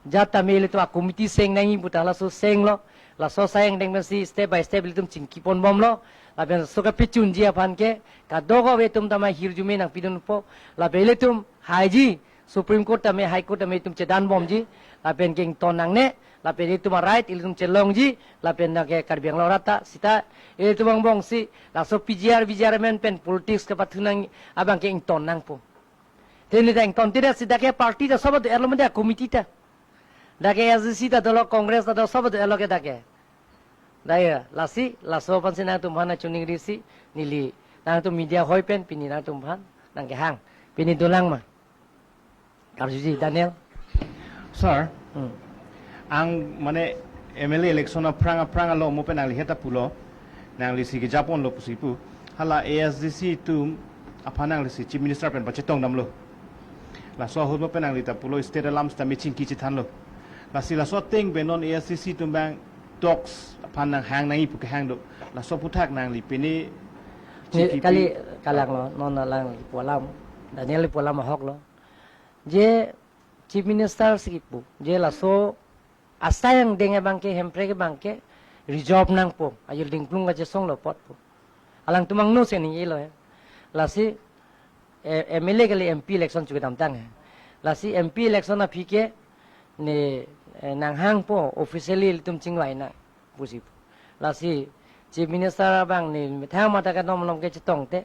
Jat tame ilitum a-committee seng nangji puta laso senglo. Laso asai angdeng pensi step by step ilitum chingkipon bomlo. Lapen so kapachunji aphan ke, kadokave atum tame hirjume nangpidunpo. Lapen ilitum haiji, Supreme Court tame, High Court tame itum chedan bomji, lapen ke ington nangne, lapen itum a-right, ilitum chelongji, lapen nangke Karbi Anglong arat ta, sita, ilitum angbongsi, laso P G R, V G R amen pen politics kepathu nang, abangke ington nangpo. Teni ta ington tidak sita ke party ta sobat erlo mende committee ta. Dak ke A S D C ta dolo Congress ta dolo sobat erlo ke dak ke. Daya, lasi, laso aphansi nangtum aphan chiningrisi, neli, nangtum media hoi pen, pini nangtum aphan, nangkehang, pini dolang ma. Karjuji, Daniel. Sir, Hmm. ang mane M L A election aphrang aphrang alo mo pen nangli heta pulo, nanglisi kejaponlo pusi pu. Hala A S D C atum aphan nanglisi Chief Minister pen pachetong damlo. Laso ahut mo pen nangli ta pulo state alam sita me chingki chethanlo. Lasi laso ateng pen non A S D C atum abang talks aphan nanghang nangji pu kehang do. Laso aputhak nangli pine Ne, chingki kali pi- kalanglo, non alangli pu alam, Daniel pu alam ahoklo. Je Chief Minister si kipu, je laso asai angdeng abangke, Hemprek abangke, resolve nangpo, ajir dingplung kachesonglo apotpo. Alangtum angno si ningjelo he. Lasi, eh, M L A kali M P election chu kedamtang he. Lasi M P election aphi ke, ne, eh, nanghangpo officially ilitum chingvai nang pusi pu. Lasi Chief Minister abang ne methang mata ke nom nom ke chetongte.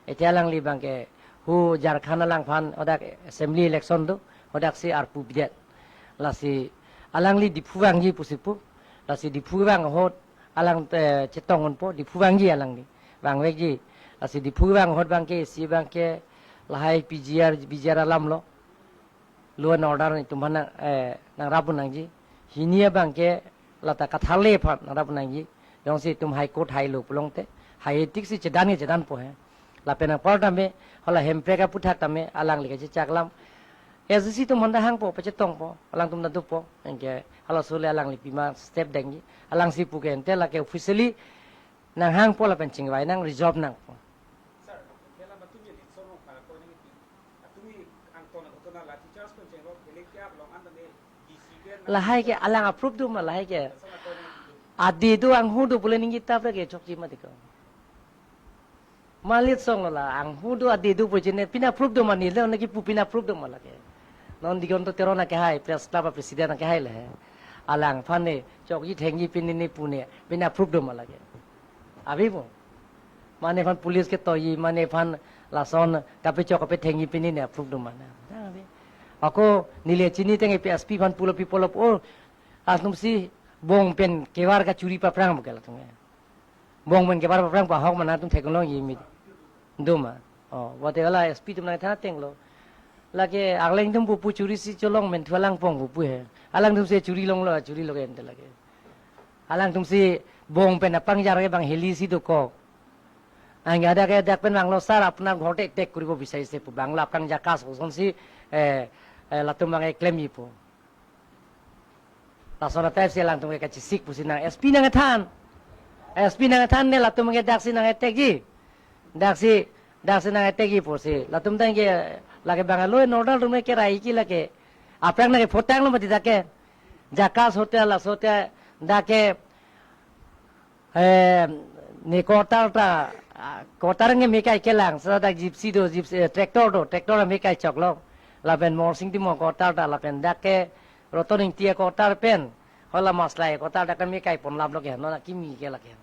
Ete alangli abangke hu Jharkhand alangphan hadak assembly election do, hadaksi arpu bidet. Lasi alangli Diphu vangji pusi pu. Lasi Diphu vang ahut alang, eh, chetong unpo, Diphu vangji alangli. Vangvekji. Lasi Diphu vang ahut abangke isi abangke lahai P G R, V G R alamlo. Law and order itum aphan nang, eh, nangrap un nangji. Hini abangke lata Kathar le aphan nangrap un nangji. Jongsi itum High Court hailo pulote, hai tik si chedan ke chedanpo he. Lapen anpar tame, hala Hemprek aputhak tame, alangli kachechak alam. A S D C atum aphan ta hangpo, pachetongpo, alangtum ta dopo. Anke, halaso le alangli pima step dengji. Alangsi pu ke ente lake officially nanghangpo lapen chingvai nang resolve nangpo. Sir, kela matumi ni sono para ko ni atumi angton ko na lathi charge ko chenglo, bele kya long anda ne D C ke na lahai ke alang approve do ma lahai ke. Sama ko ni Adi do anghu do pule ningji tap lagi chokji mati ko. Malit song lo la, anghu do adi do pu chine, pina approve do ma neli, naki pu pina approve do ma lake. Non Digonto Teron akehai, Press Club a-president akehai le. Alangphan ne, chokji thengji pini ne pu ne, pina approve do ma lake. Abi pu. Mane aphan police ketoiji, mane aphan lason kapechok kapethengji pini ne approve do ma na. Abi. Ako neli chiniteng A P S P aphan pulo people of all. Atum si bong pen kevar kachuri paphrang bukel atum. Bong pen kevar paphrang pu ahok ma nangtum theklongji mati. Do ma. Oh, wate wala S P atum nangthan ateng lo. Lake arleng atum pu pu churi si cholong men thu alang pong pu pu he. Alangtum si churi longlo, churi lo ke ente lake. Alangtum si bong pen apangjar ke bang heli si dokok. Ang ada ke dak pen bang lo sar apnar ghor te tek kuribo bisai se pu bang lo aphrang jakas koson si, eh, eh, latum bang eklem ipo. Lason a-type si alangtum ke kachisik pusi nang S P nangthan. S P nangthan ne latum ke daksi nang-attack ji. Daksi, daksi nang-attack ji pusi. Latum tang ke lake bang law and order atum ke rai ki lake. Aphrang nang ke photang lo mati dak ke. Jakas hotel, laso hotel, dak ke Eh, ne quarter ta, ah, quarter nge me kai kelang, sa dak gypsy do, gypsy, eh, tractor do, tractor me kai choklo. Lapen Morsing Timung quarter ta, lapen dak ke Roton Ingti quarter pen, hala Maslai quarter dak me kai pon lap lo ke, non akimi ke lake.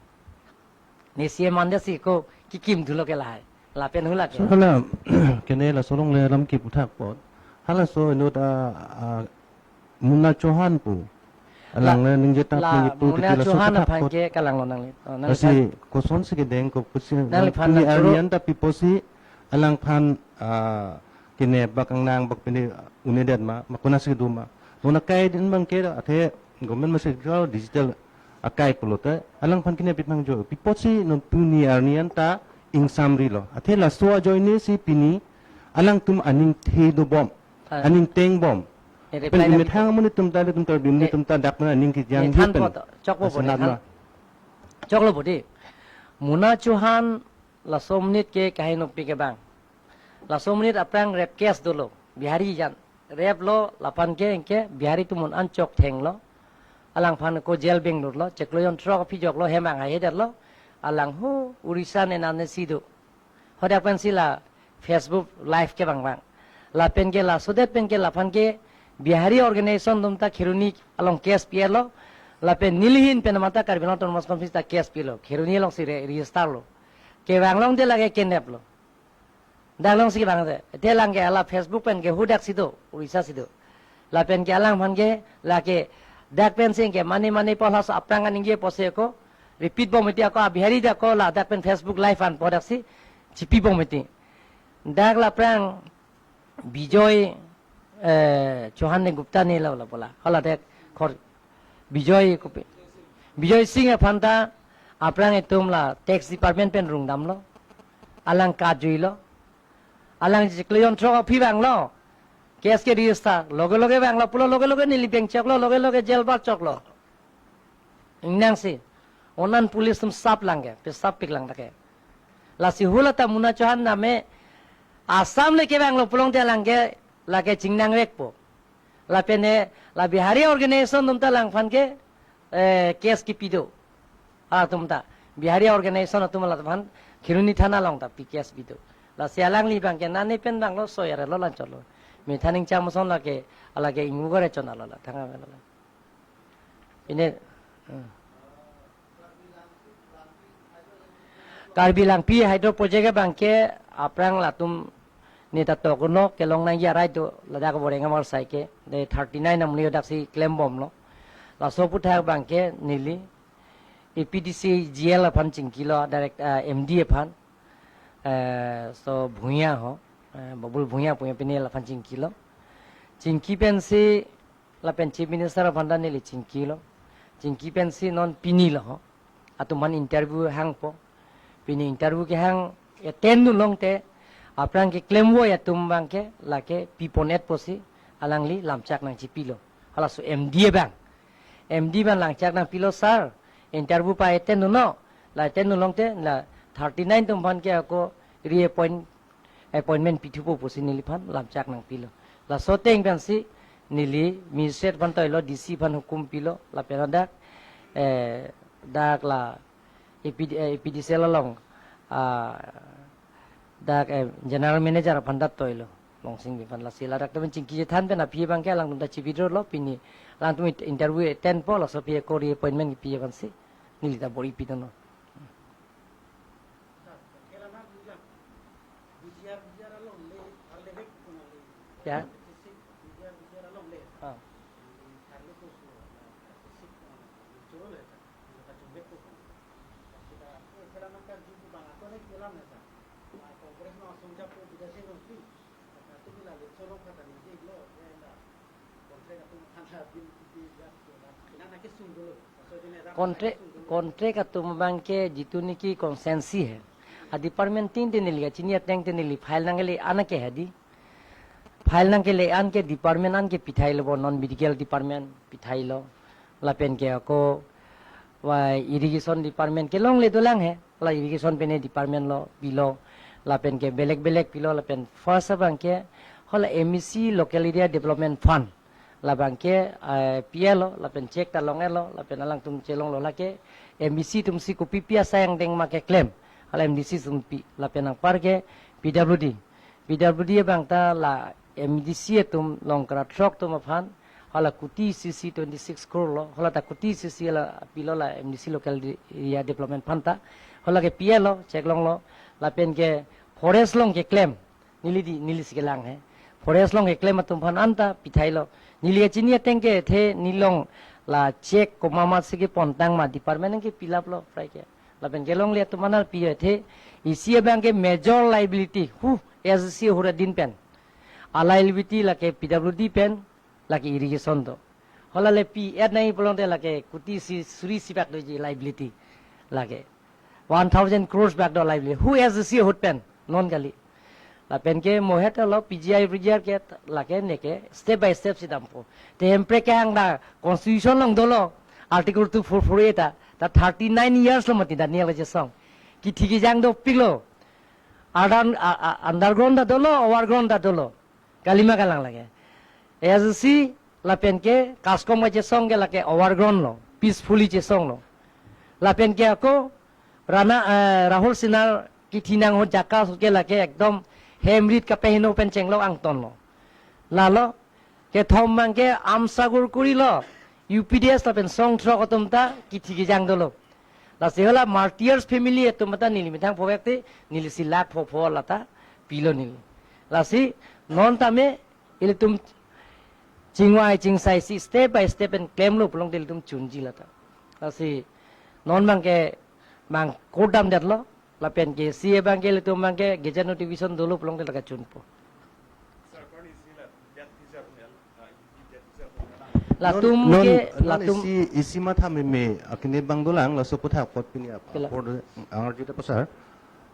Ne C M ande si ko kikim thulo ke lahai. Lapen hula ke. So hala, kene laso along le alam kipu thak apot. Halaso inut a, a, Munna Chauhan pu. La, alang le ningje tap la, ningje pu Munna titi laso Chauhan puthak aphan apot. Ke kalang lo nangli. Oh, nangli lasi aphan. Kosonsi kedeng ko pusi nangli aphan pini nang choro. Aryan ta pipo si alangphan, ah, kene bak angnang bak pini, ah, une det ma, ma konatsi do ma. Non akai din abang ke athe government masi digital akai pulote alangphan kene pit nangjo. Pi apotsi non pini arni anta ingsamrilo. Athe laso ajoine si pini alangtum aning the dobom, Ah. aning tengbom. Eh, Pen reply na imethang bipon. Amonit atum ta, atum ta, bimni Eh, atum ta dak na aning kijang eh, than pen. Po to, chokpo po, Asanat than. Na. Choklo po di. Muna Chauhan laso amonit ke kahinokpi ke bang. Laso amonit aphrang rape case dolo. Bihari jan. Rape lo laphan ke, ke Bihari atum an chok thenglo. Alangphan ko jail bengdurlo. Chiklo jonthrok aphi joklo, hem anghai hedetlo. Alang hu Orissa ne nane si do. Hadak pensi la Facebook live ke bang bang. Lapen ke lasodet pen ke laphan ke Bihari organization atum ta Kheroni along case pi-etlo. Lapen neli ahin pen mata Karbi Anglong Autonomous Council ta case pilo. Kheroni alongsi re-, register lo. Kevang longte lake kidnap lo. Dak alongsi vangte. Te lang ke hala Facebook pen ke hudak si do, Orissa si do. Lapen ke alangphan ke lake dak pensi ke mane mane pu laso aphrang aningje pusi ko repeat bom mati ako, a Bihari dak ko ladak pen Facebook live an pu daksi chipibom mati. Dak la aphrang Bijoy, eh, Chauhan ne Gupta ne la la pola. Hala dak khor Bijoy kopi. Bijoy Singh aphan ta aphrang itum la tax department pen rung damlo. Alang kajuilo. Alang chiklo jonthrok aphi vanglo. Case ke register. Loge loge vanglo pulo, loge loge neli beng choklo, loge loge jail bar choklo. Ingnangsi. Onan police atum sap lang ke, pe sap pik lang ta ke. Lasi hula ta Muna Chauhan name Assam le kevanglo pulote alang ke lake chingnang vekpo. Lapen ne la Bihari organization atum ta alangphan ke, eh, case kipi do. Halatum ta Bihari organization atum alangphan Kheroni thana along ta pi case pi do. Lasi alangli abang ke nane pen vanglo, soi arlo, lan chotlo. Methan Ingcham ason lake, alake ingugore chon alo la, thang avelo la. Pine, hmm. Karbi Langpi Hydro Project abang ke aphrang latum ne ta tokono kelong nangji arai do, ladak Boreng Amar sai ke, de thirty nine amli daksi klembomlo. Laso aputhak abang ke neli A P D C G L aphan chingkilo, direct, ah, M D aphan. Eh, so Bhuiya ho, eh, Babul Bhuiya punya pine laphan chingkilo. Chingki pensi lapen Chief Minister aphan ta neli chingkilo. Chingki pensi non pini lo ho. Atum aphan interview hangpo. Pini interview kehang attend dun longte aphrang ke klemvoi atum abang ke lake pipon-et pusi alangli lamchak nangchipilo. Halaso M D abang. M D abang lamchak nangpilo, sir. Interview pa attend dunlo. La attend dun longte la thirty nine atum aphan ke ako reappoint appointment pithupo pusi neliphan lamchak nangpilo. Laso ateng pensi neli magistrate aphan toilo, D C aphan hukum pilo, lapen dak, eh, dak la A P D, eh, A P D C L along, ah, dak, eh, general manager aphan dak toilo, Longsing Bey aphan. Lasi ladak temen chingki chethan pen aphi abang ke alangtum ta chibidro lo, pini alangtum it-, interview attend po, laso aphi ako reappointment pi aphansi neli ta bor-i pidono. Ya. Ah. Kontre-, kontrak atum abang ke jitu niki constituency he. A department tin te neli kachini ateng te neli file nangkele-an ke hadi. File nangkele-an ke department an ke pithailo bo, non medical department pithailo. Lapen ke ako, wai, irrigation department ke longle dolang he. La irrigation pine department lo pilo. Lapen ke belek belek pilo, lapen first abang ke hala M A C, Local Area Development Fund. Labang ke, eh, pilo, lapen cheque ta long-etlo, lapen alangtum chelonglo lake M A C atumsi kopi pi asai angdeng ma keklem. Hala M D C atum pi, lapen anpar ke P W D. P W D abang ta la M D C atum Longkra throk atum aphan, hala kuti sisi twenty six crore lo, hala ta kuti sisi la pilo la M D C Local Area Development Fund ta, hala ke pilo, cheque longlo, lapen ke forest along keklem, neli di, neli si kelang he. Forest along keklem atum aphan anta pithailo. Neli kachini ateng ke the nelilong la cheque komat si kepontang ma department ke fill up lo prai ke. Lapen kelongle atum aphan pi he the isi abang ke major liability. Hu, S D C hura din pen. A liability lake P W D pen, Lake irrigation do. Hala le pi-et nangji pulote lake kuti isi suri isi bak doji liability. Lake one thousand crores bak do liability. Who has the C A ahut pen? Non kali. Lapen ke mohet lo P G R, P G R ke lake neke step by step si dampo. Te hemprek ke angda constitution along dolo. Article two four four A ta. Ta thirty-nine years lo mati Daniel kachesong. Kithi kejang dopiklo. Adan, a, a, underground ta dolo, overground ta dolo. Kalima kalang lake. As you see, lapen ke KASCOM kachesong ke lake overground lo, peacefully chesong lo. Lapen ke ako Rana, eh, Rahul Sinha kithi nang ahut jaka ahut ke lake ekdom hem rit kapeheno pen chenglo angton lo. Lalo, kethom abang ke Amsagur kuri lo, U P D S lapen song throk atum ta kithi kejang dolo. Lasi hala martyrs family atum ta neli methang phovek te, neli si lakh pho pho lata pilo neli. Lasi non tame ilitum chingvai chingsai si step by step pen klemlo pulote ilitum chunji lata. Lasi non abang ke bang kodam detlo, lapen ke C A abang ke ilitum abang ke gazette notification dolo pulote lake chunpo. Latum non, ke non latum isi, isi matha meme akine abang dolang, laso aphuthak apot pini ap-, kela apor angarju ta pasar.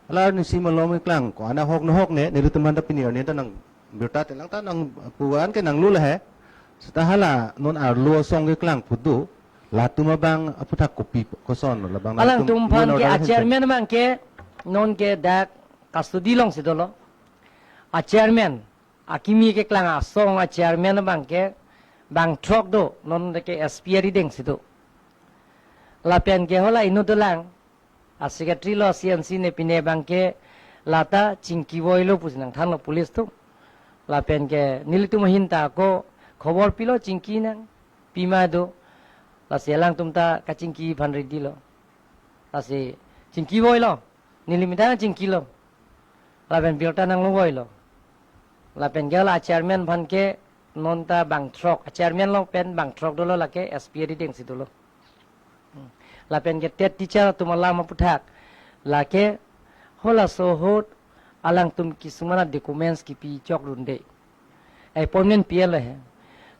Hala nisi malom keklang ko-an ahok nohok ne, nelitum aphan ta pini arni ta nang birta telang ta nangpu-an ke nanglo lahai. Seta hala non arlo asong keklang pu do, latum abang aphuthak kopi koson labang nangtum alangtum aphan ke, a chairman abang ke non ke dak custody along si dolo. A chairman, akimi keklang asong a chairman abang ke bang throk do, non ke S P arideng si do. Lapen ke hala inut dolang, a secretary lo C N C ne pine abang ke lata chingki voilo pusi nangthanlo police atum. Lapen ke nelitum ahin ta ako khobor pilo chingki nangpi ma do. Lasi alangtum ta kachingki aphan ready lo. Lasi chingki voilo. Neli methang chingkilo. Lapen birta nanglo voilo. Lapen ke hala chairman aphan ke non ta bang throk. Chairman along pen bang throk dolo, lake S P arideng si dolo. Hmm. Lapen ke TET teacher atum alam aphuthak. Lake halaso ahut alangtum kisung mana documents kipi chokdunde. Appointment pi-et lo he.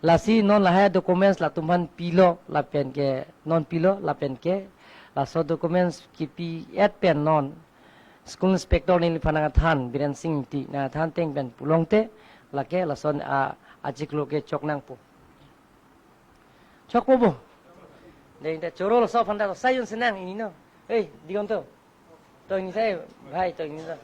Lasi non lahai documents latum aphan pilo lapen ke non pilo lapen ke laso documents kipi-et pen non school inspector neliphan nangathan, Biren Singh Ingti nangathan ateng pen pulote lake lason a, achiklo ke chok nangpo. Chokpo bo. Dei, dei, choro laso aphan ta sai un senang ini no. Hei, Digonto. To ini sai, bhai, to ini to.